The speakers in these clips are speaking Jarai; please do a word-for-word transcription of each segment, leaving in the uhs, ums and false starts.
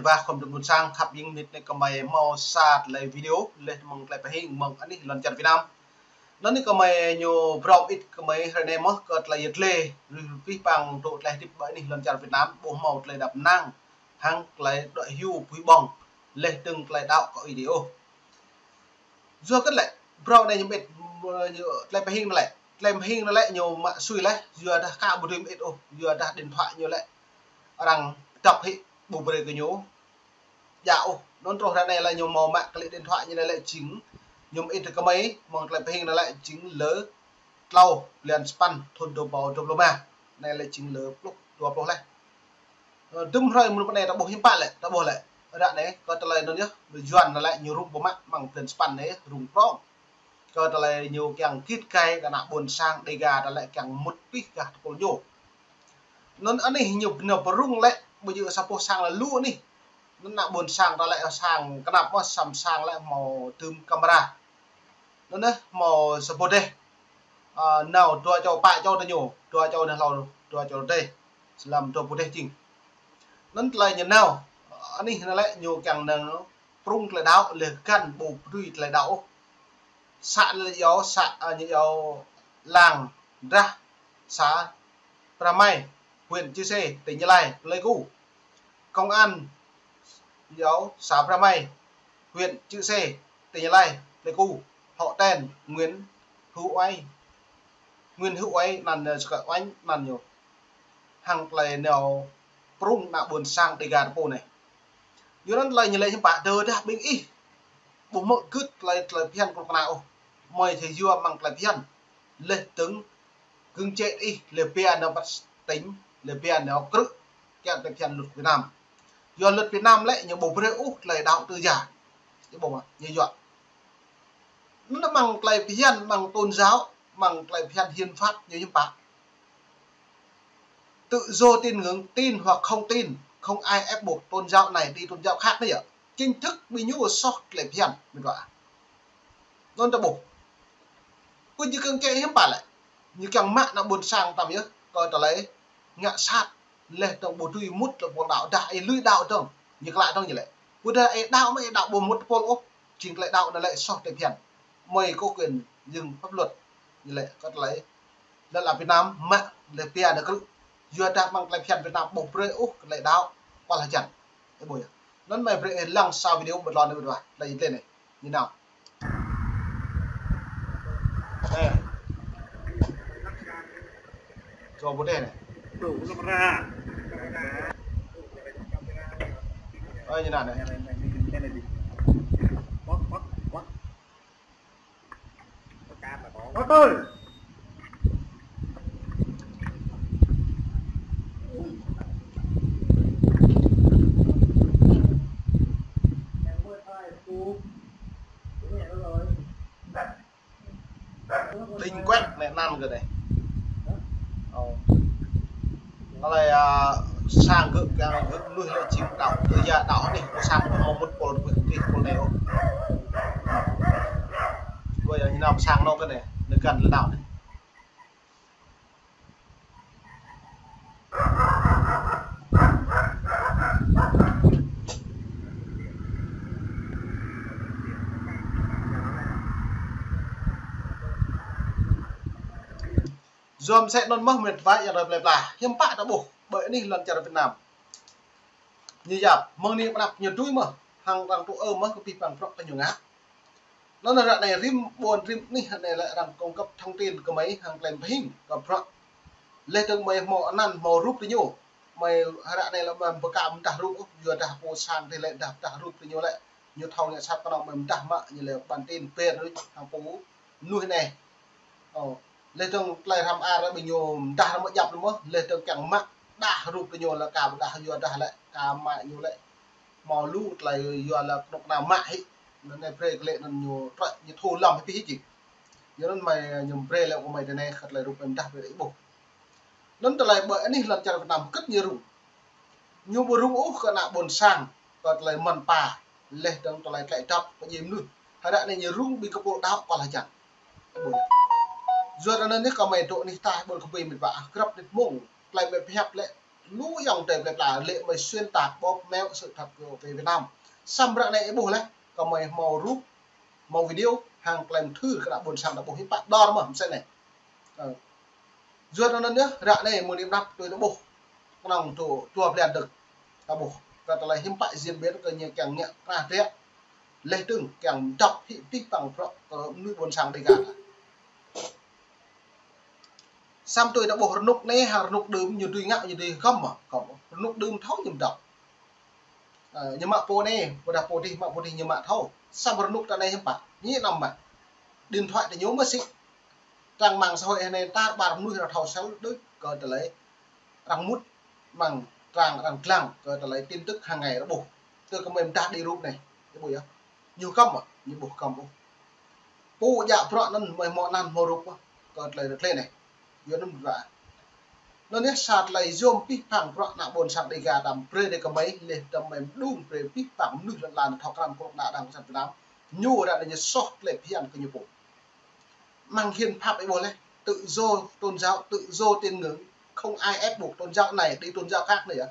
Wah, khom dŭm ƀôn sang, khăp ƀing mĭt anai kơmơi hmâo sa tơlơi video, laih mơ̆ng tơlơi pơhing mơ̆ng anih lŏn čar Việt Nam. Anŭn anai kơmơi ñu phrâo mĭt kơmơi hrơi anai mơ̆ kơ tơlơi yơh tơlơi, rih pih pang dŏ tơlơi hơdip ƀơi anih lŏn čar Việt Nam, ƀu hmâo tơlơi đăp năng, hăng tơlơi đuaĭ hyu pui ƀong, laih dơ̆ng tơlơi đaŏ kơ ih dih ôh. Yua kơ lĕ, phrâo anai ñu mĭt, ñu tơlơi pơhing anai lĕ. Tơlơi pơhing anai lĕ ñu mă sui laih, yua dah ka ƀu dưi mĭt ôh, yua dah điện thoại ñu lĕ arăng dŏp hĭ ƀu brơi kơ ñu djă ôh. Anŭn truh ră anai lĕ ñu hmâo mă klĭ điện thoại ñu anai lĕ jing, ñu mĭt kơmơi, mơ̆ng tơlơi pơhing anai lĕ jing lơ tlâo blan sapăn thŭn dua rơbâo dua pluh rơma. Anai lĕ jing lơ pluh, dua pluh laih. Ơ, dŭm hrơi mơ̆ng anai ta ƀuh hiư̆m pă lĕ, ta ƀuh lĕ. Ră anai, kơ tơlơi anŭn yơh, mơ̆ Yuan anai lĕ ñu rŭng pơmă mơ̆ng blan sapăn anai, rŭng prŏng. Kơ tơlơi ñu kiăng git gai kơ ană ƀôn sang Dega ta lĕ kiăng mŭt pih gah tơpul ñu. Anŭn anih ñu bơnă pơrŭng lĕ, ƀu djơ̆ sa boh sang lĕ lu anih. Anŭn ană ƀôn sang ta lĕ sang kơnăp mơ̆, sam sang lĕ hmâo tơm kamera. Anŭn anai hmâo sa boh dêh. Ơ, nao dua čô pă čô tơ ñu, dua čô anai hlâo, dua čô dêh. Slam dua boh dêh jing. Anŭn tơlơi ñu nao, anih anai lĕ ñu kiăng nao prŭng tơlơi đaŏ, laih găn ƀu pơdui tơlơi đaŏ ôh. Să anai lĕ yua, să, ơ, ñu yua lăng drah, să Pramai, huyện Chư Sê, tỉnh Gia Lai, Pleiku. Công an yua, xã Pramai, huyện Chư Sê, tỉnh Gia Lai, Pleiku. Họ tên Nguyễn Hữu Oai. Nguyễn Hữu Oai anăn, ơ, sơkă Oanh anăn ñu. Hăng tơlơi nao prŭng ană ƀôn sang Dega ta pô anai. Yua anŭn tơlơi ñu lĕ hiư̆m pă, tơdah ƀing ih ƀu hmư̆ gưt tơlơi, tơlơi phiăn kơnuk kơna ôh. Mơi thâo yua mơ̆ng tơlơi phiăn. Laih dơ̆ng gưng čĕ ih, laih pia nao păt tỉnh, laih pia nao krư̆, kiăng tơlơi phiăn luật Việt Nam. Yua luật Việt Nam lĕ ñu ƀu brơi ôh tơlơi đaŏ tự do. Ñu ƀu mă, ñu yua. Anŭn mơ̆ng tơlơi phiăn, mơ̆ng tôn giáo, mơ̆ng tơlơi phiăn hiến pháp ñu hiư̆m pă. Tự do tín ngưỡng, tin hoặc không tin, không ai ép buộc tôn giáo này đi tôn giáo khác nữa. Chính thức ƀing ñu soh tơlơi phiăn, mĭt wa. Anŭn ta ƀuh. Ƀu djơ̆ kơ kiăng hiư̆m pă lĕ. Ñu kiăng mă ană ƀôn sang tăm yơh, kơ tơlơi ngă sat, laih dơ̆ng ƀu dưi mŭt tơpul đaŏ, dah ih lui đaŏ dơ̆ng, ñu klă dơ̆ng ñu lĕ. Ƀôdah ih đaŏ mơ̆ ih đaŏ ƀu mŭt tơpul ôh, jing tơlơi đaŏ anai lĕ soh tơlơi phiăn. Mơi kơ quyền dừng pháp luật, ñu lĕ kơ tơlơi lĕ lăp Việt Nam mă, laih pia nao krư̆. Yua dah mơ̆ng tơlơi phiăn Việt Nam ƀu brơi ôh tơlơi đaŏ kual hơjăn. Ơ ƀuh yơh. Anŭn mơi brơi ih lăng sa video ƀơi lŏn anai ƀơi wa, tơlơi yơh tơlơi anai. Ñu nao. Ơ. Čô ƀu dêh anai. Ơ, ñu nao anai. Linh quét anai anăn kơ anai. Ơ. Anai lĕ, ơ, sang gơ̆, kiăng gơ̆ mơnuih lĕ jing đaŏ, tơdah đaŏ anih, sang ƀu hmâo mŭt tơpul, tơpul anai ôh. Ƀơi anai ñu nao sang anŭn kơ anai, anai găn lĕ đaŏ anai. Yua mơsĕ anŭn mơ̆ mĭt wa ayŏng adơi plơi pla. Hiư̆m pă ta ƀuh ƀơi anih lŏn čar Việt Nam. Ñu yap, mơ̆ng anai pơ anăp ñu dưi mơ̆, hăng arăng tŭ ư mơ̆ kơ pih pang bruă kơ ñu ngă. Anŭn ră anai rĭm ƀôn rĭm anih anai lĕ arăng cung cấp thông tin kơ mơi hăng tơlơi pơhing kơ bruă. Laih dơ̆ng mơi hmâo anăn hmâo rup tơ ñu. Mơi ră anai lĕ mơi ƀu ka mơdah rup ôh, yua dah pô sang tơlơi dah mơdah rup tơ ñu lĕ. Ñu thâo ngă sat kơnơ̆ng mơi mơdah mă ñu lĕ bản tin ƀĕ rơi hăng pô mơnuih anai. Ơ, laih dơ̆ng tơlơi hrăm ar ƀing ñu mơdah ră mơ̆ djăp ră mơ̆, laih dơ̆ng kiăng mă đah rup tơ ñu lĕ ka ƀu đah yua dah lĕ, ka mă ñu lĕ. Hmâo lu tơlơi yua lĕ kơnuk kơna mă hĭ. Anŭn anai brơi kơ lĕ anŭn ñu trŏ, ñu thu lăm hĭ pih hĭ jing. Yua anŭn mơi ñu brơi lĕ kơ mơi tơ anai kơ tơlơi rup mơi mơdah brơi ih ƀuh. Anŭn tơlơi ƀơi anih lŏn čar Việt Nam kơ̆t ñu rŭng. Ñu ƀu rŭng ôh kơ ană ƀôn sang, kơ tơlơi mơ̆n pa, laih dơ̆ng tơlơi tlĕ dŏp, pơdjai mơnuih. Ră anai ñu rŭng ƀing tơpul đaŏ kual hơjăn. Yua anŭn anai kơ mơi dŏ anih ta ƀơi kơƀui mĭt wa, grăp anih mông, tơlơi mơi pơhiăp lĕ, Lu ayŏng adơi plơi pla lĕ mơi xuyên tạc bóp méo sự thật kơ Việt Nam. Samơ̆ ră anai ih ƀuh laih, kơ mơi hmâo rup, hmâo video, hăng klem thưr kơ ană ƀôn sang ta ƀuh hiư̆m pă dor mơ̆ mơsĕ anai. Ơ. Yua anŭn yơh, ră anai mơ̆ng anai pơ anăp tui ta ƀuh. Kơnơ̆ng tơ dua blan dơ̆ng. Ta ƀuh. Kơ tơlơi hiư̆m pă diễn biến kơ ñu kiăng ngă krah drek. Laih dơ̆ng kiăng dŏp hĭ abih bang bruă kơ mơnuih ƀôn sang Dêga ta. Samơ̆ tui ta ƀuh rơnŭk anai hăng rơnŭk đưm ñu dưi ngă, ñu dưi gŏm mơ̆, gŏm. Rơnŭk đưm thâo ñu dŏp. Ơ, ñu mă pô anai, ƀôdah pô adih, mă pô adih ñu mă thâo. Samơ̆ rơnŭk ta anai hiư̆m pă, ñu anăm mă. Điện thoại ta ñu mơ̆ sĭ. Trang mạng xã hội anai tar ƀar mơnuih arăng thâo sel đôč kơ tơlơi arăng mŭt amăng trang arăng lăng kơ tơlơi tin tức hàng ngày arăng ƀuh. Tơ kơ mơi mơdah đĭ rup anai. Ih ƀuh yơh. Ñu gŏm mơ̆, ñu ƀu gŏm ôh. Pô djă bruă anŭn mơi hmâo anăn hmâo rup mơ̆, kơ tơlơi rơklê anai. Yua anŭn mơ̆n. Anŭn yơh sa tơlơi yôm abih bang bruă ană ƀôn sang Dêga ta brơi kơ mơi, laih ta mơi mơđung brơi abih bang mơnuih lŏn ala thâo krăn kơnuk kơna đảng cộng sản Việt Nam. Ñu ră anai ñu soh tơlơi phiăn kơ ñu pô. Amăng hiến pháp ih ƀuh laih, tự do tôn giáo, tự do tín ngưỡng, không ai ép buộc tôn giáo này đi tôn giáo khác nữa yơh.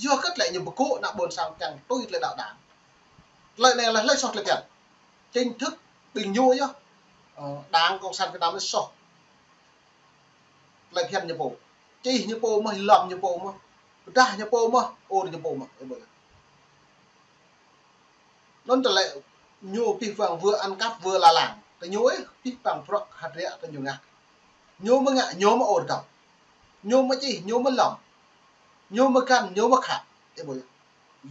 Yua hơget lĕ ñu pơgŏ ană ƀôn sang kiăng tui tơlơi đaŏ đảng. Tơlơi anai lĕ tơlơi soh tơlơi phiăn. Chính thức ƀing ñu yơh. Ơ, đảng cộng sản Việt Nam anai soh tơlơi phiăn ñu pô. Čih ñu pô mơ̆, lŏm ñu pô mơ̆, pơdah ñu pô mơ̆, ur ñu pô mơ̆. Ih ƀuh yơh. Anŭn tơlơi ñu abih bang vừa ăn cắp vừa là làm. Tơ ñu ih, abih bang bruă hơdră tơ ñu ngă. Ñu mơ̆ ngă, ñu mơ̆ ur dŏ. Ñu mơ̆ čih, ñu mơ̆ lŏm. Ñu mơ̆ găn, ñu mơ̆ khăp. Ih ƀuh yơh.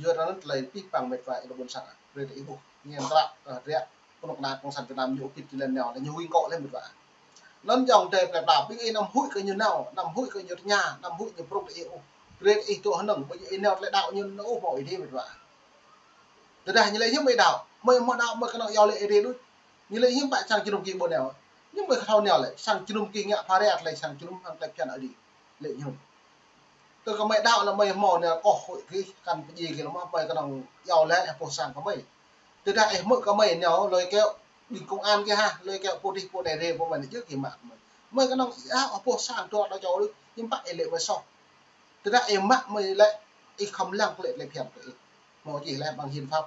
Yua anŭn tơlơi abih bang mĕt wa ih ƀuh ƀôn sang. Brơi ta ih ƀuh. Ngăn tơlă, ơ, hơdră. Kơnuk kơna cộng sản Việt Nam ñu ƀĭt tơlơi nao, ñu huĭ kŏ laih mĕt wa. Anŭn ayŏng adơi plơi pla, ƀing ih anăm huĭ kơ ñu nao, anăm huĭ kơ ñu tơña, anăm huĭ ñu prŏng tơ ih ôh. Brơi ta ih tŏ hơnơ̆ng, ƀơi ih nao tơlơi đaŏ ñu nao ôh hmâo Ơi Adai mĕt wa. Tơdah ñu lĕ hiư̆m ih đaŏ, mơi hmâo đaŏ mơi kơnơ̆ng iâu laĭ Ơi Adai đôč. Ñu lĕ hiư̆m pă sang jơnum gih ƀu nao. Ñu mơi thâo nao lĕ, sang jơnum gih ngă phara tơlơi sang jơnum hăng tơlơi phiăn Ơi Adai. Lĕ ñu. Tơ kơ mơi đaŏ anŭn mơi hmâo anai koh huĭ gih, kăn pơdjai gih lơ̆m mơi kơnơ̆ng iâu laĭ hơpô sang kơ mơi. Tơdah ih hmư̆ kơ mơi nao, lơi kơ ƀing công an gih hă, lơi kơ pô adih pô anai rê pô mơi anai jơ̆ gih mă kơ mơi. Mơi kơnơ̆ng iâu hơpô sang dua đa čô đôč, hiư̆m pă ih lĕ mơi soh. Tơdah ih mă mơi lĕ, ih khŏm lăng kơ lĕ tơlơi phiăn kơ ih. Hmâo čih laih amăng hiến pháp.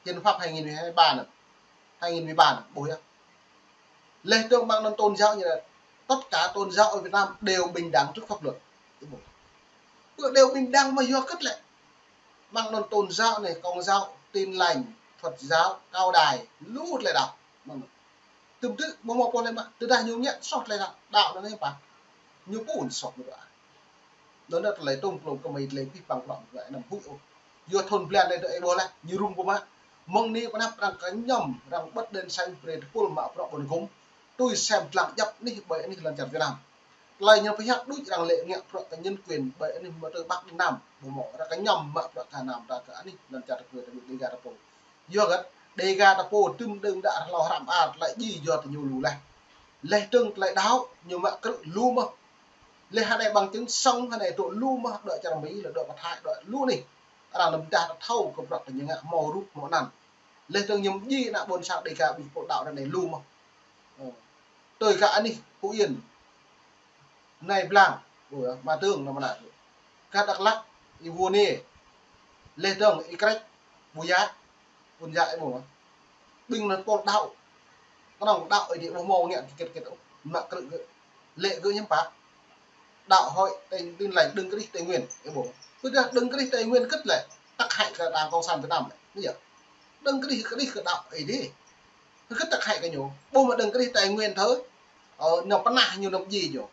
Hiến pháp hai nghìn mười ba anŭn. Hai nghìn mười ba anŭn, ƀuh yơh. Laih dơ̆ng amăng anŭn tôn giáo ñu laĭ, tất cả tôn giáo ở Việt Nam đều bình đẳng trước pháp luật. Ih ƀuh. Ƀu đều bình đẳng mơ̆ yua hơget lĕ. Amăng anŭn tôn giáo anai, Công giáo, Tin Lành, Phật giáo, Cao Đài, lu tơlơi đaŏ. Amăng anŭn. Tơm tơ, ƀu hmâo pô lĕ mă, tơdah ñu ngă soh tơlơi đaŏ, đaŏ anŭn hiư̆m pă. Ñu pô soh mơ̆n. Anŭn yơh tơlơi tŏng klŏng kơ mơi tơlơi abih bang bruă mơi anăm huĭ ôh. Yua thun blan anai tơ ih ƀuh laih, ñu rŭng pơmă. Mơ̆ng anai pơ anăp arăng kơñăm, arăng bật đèn xanh brơi tơpul mă bruă ƀôn gum. Tui sem lăng djăp anih ƀơi anih lŏn čar Việt Nam. Tơlơi ñu pơhiăp đôč arăng lĕ ngă bruă kơ nhân quyền ƀơi anih mơtơ Bắc Nam. Ƀu hmâo arăng kơñăm mă bruă kơ Nam ta kơ anih lŏn čar ta kơ ta Dêga ta pô. Yua hơget, Dêga ta pô tơm đơ̆ng đă hlâo hrăm ar tơlơi djai yua tơ ñu lu laih. Laih dơ̆ng tơlơi đaŏ ñu mă krư̆ lu mơ̆. Laih hơnai bằng chứng sống hơnai tŏ lu mơ̆, dŏ čar Mi, dŏ pơ Thái, dŏ lu anih. Arăng lơ̆m dah ta thâo kơ bruă kơ ñu ngă hmâo rup hmâo anăn. Laih dơ̆ng ñu mơdjai ană ƀôn sang Dêga ƀing pô đaŏ ră anai lu mơ̆. Ơ. Tui kơ anih Phú Yên. Nai Blang, ơ, Mã Tường anŭn mơnă. Kơ Dak Lak, Êwo Nê. Laih dơ̆ng Ê Krêch, Pù Yang, Pun Yang ih ƀuh mơ̆. Ƀing anŭn pô đaŏ. Kơnơ̆ng đaŏ Ơi Adai ƀu hmâo ngă kơkit kơkit ôh. Mă krư̆ gơ̆. Lĕ gơ̆ hiư̆m pă. Đạo Hội Tin Lành Đấng Christ Tây Nguyên, ih ƀuh. Pơdah Đấng Christ Tây Nguyên hơget lĕ, tắc hại kơ Đảng Cộng sản Việt Nam lĕ. Ih yơh. Đấng Christ, Christ kơ đaŏ Ơi Adai. Hơget tắc hại kơ ñu. Ƀuh mă Đấng Christ Tây Nguyên thơ. Ơ, ñu pơnah ñu nŏm ji ñu.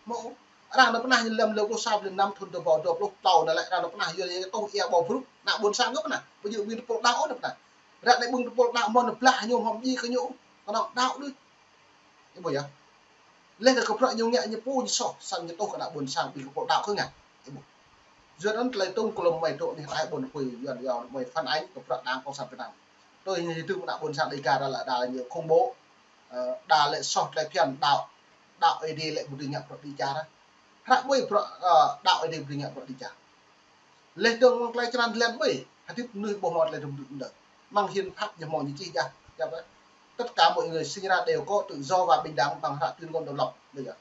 Mơ̆, arăng nŏm pơnah ñu lăm lơ pluh sa blan năm thun dua rơbâo dua pluh klâo anai lĕ arăng nŏm pơnah yua ñu tuh ia ƀâo brŭk, ană ƀôn sang gơ̆ pơnah. Ƀu djơ̆ ƀing tơpul đaŏ ôh nŏm pơnah. Ră anai ƀing tơpul đaŏ mơ̆n blah ñu hmâo ji kơ ñu. Kơnơ̆ng đaŏ đôč. Ih ƀuh yơh. Laih dơ̆ng kơ bruă ñu ngă ñu pô ñu soh, sang ñu tuh kơ ană ƀôn sang ƀing tơpul đaŏ kơ ngă. Ih ƀuh. Yua anŭn tơlơi tŏng klŏng mơi tŏ anih tai ƀôn apui Yuan yua mơi phản ánh kơ bruă Đảng Cộng sản Việt Nam. Tui ñu tŭ ană ƀôn sang Dêga đa lĕ đa lĕ ñu khủng bố. Ơ, đa lĕ soh tơlơi phiăn đaŏ. Đaŏ Ơi Adai lĕ ƀu dưi ngă bruă dêh čar. Hră ƀơi bruă, ơ, đaŏ Ơi Adai ƀu dưi ngă bruă dêh čar. Laih dơ̆ng amăng tơlơi črăn lĕ ƀơi, hơdip mơnuih ƀu hmâo tơlơi rơ̆m rơ̆m đơ̆ng. Amăng hiến pháp ñu hmâo ñu čih jah, čih apa? Tất cả mọi người sinh ra đều có tự do và bình đẳng bằng hră tuyên ngôn độc lập. Ƀuh yơh.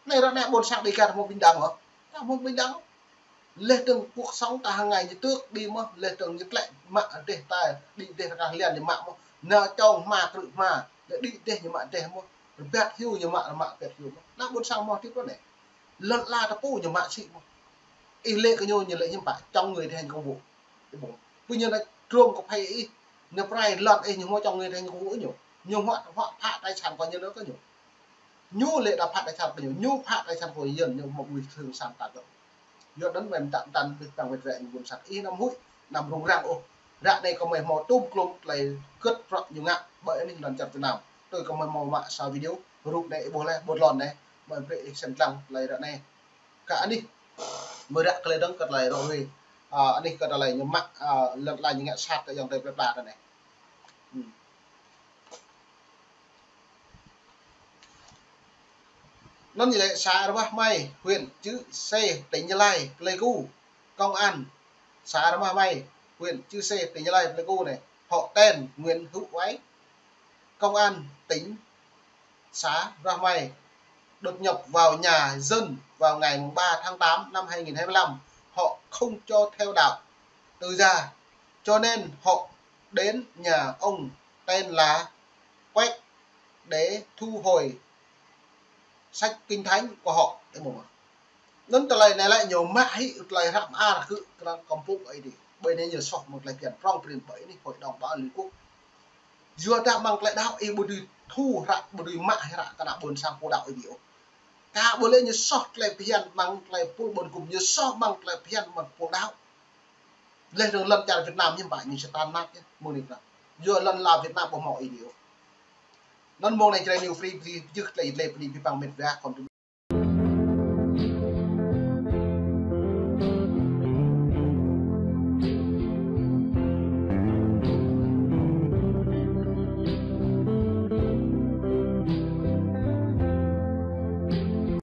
Anai ră anai ƀôn sang Dêga ta hmâo bình đẳng hă? Ta hmâo bình đẳng. Leh dơ̆ng cuộc sống ta hàng ngày ñu tước đi mơ̆n, leh dơ̆ng ñu tlĕ mă rơdêh ta, đĭ rơdêh ta kah lian ñu mă mơ̆n. Nao čong hma krư̆ hma, leh đĭ rơdêh ñu mă rơdêh mơ̆n. Rơbat hyu ñu mă, mă rơbat hyu mơ̆n. Ană ƀôn sang hmâo tip ră anai. Lŏn ala ta pô ñu mă sĭ mơ̆n. Ih lĕ kơ ñu, ñu lĕ hiư̆m pă, chống người thi hành công vụ. Ih ƀuh. Pơ ñu anai trôm kơ phê ih, ñu prai lŏn ih ñu hmâo chống người thi hành công vụ ñu. Ñu hmâo, hmâo phá tài sản kơ ñu lơ kơ ñu. Ñu lĕ đa phá tài sản kơ ñu, ñu phá tài sản kơ ñu, ñu hmâo bui thương sản ta kơ. Yua anŭn mơ̆n mơtam mơtam ƀing ta wơ̆t wơ̆t ñu ƀôn sang ih anăm huĭ, anăm rŭng răng ôh. Ră anai kơmơi hmâo tŭm klôm tơlơi kơ̆t prăk ñu ngă, ƀơi anih lŏn čar Việt Nam. Tui kơmơi hmâo mă sa video, rup anai ih ƀuh laih, ƀuh lŏn anai, mơi brơi ih sem lăng tơlơi ră anai. Kơ anih, mơi ră tơlơi dơ̆ng kơ tơlơi rŏ ruai. A, anih kơ tơlơi ñu mă, a, lŏn ala ñu ngă sat kơ ayŏng adơi plơi pla ră anai. Hmm. Anŭn ñu lĕ xã Rơmah Hmai, huyện Chư Sê, tỉnh Gia Lai, Pleiku. Công an xã Rơmah Hmai, huyện Chư Sê, tỉnh Gia Lai, Pleiku anai, họ tên Nguyễn Hữu Oai. Công an tỉnh xã Rơmah Hmai đột nhập vào nhà dân vào ngày mùng ba tháng tám năm hai nghìn hai mươi lăm. Họ không cho theo đạo tự do, cho nên họ đến nhà ông tên là Quét để thu hồi sách Kinh Thánh của họ. Ih ƀuh mơ̆n. Anŭn tơlơi anai lĕ ñu mă hĭ tơlơi hră mơar kơ krăn kơmpŭk Ơi Adai. Ƀơi anai ñu soh mơ̆ng tơlơi phiăn prŏng prin ƀơi anih Hội đồng Bảo an Liên Quốc. Yua dah mơ̆ng tơlơi đaŏ ih ƀu dưi thu hră, ƀu dưi mă hră kơ ană ƀôn sang pô đaŏ Ơi Adai ôh. Kơ ƀu lĕ ñu soh tơlơi phiăn mơ̆ng tơlơi pul ƀôn gum, ñu soh mơ̆ng tơlơi phiăn mơ̆ng pô đaŏ. Leh dơ̆ng lŏn čar Việt Nam hiư̆m pă ñu satan nat yơh, mơ̆ng anai kơ. Yua lŏn ala Việt Nam ƀu hmâo Ơi Adai ôh. Anŭn mơ̆ng anai Jrai New Free, bơni jơh tơlơi lĕ bơni abih bang met wa kon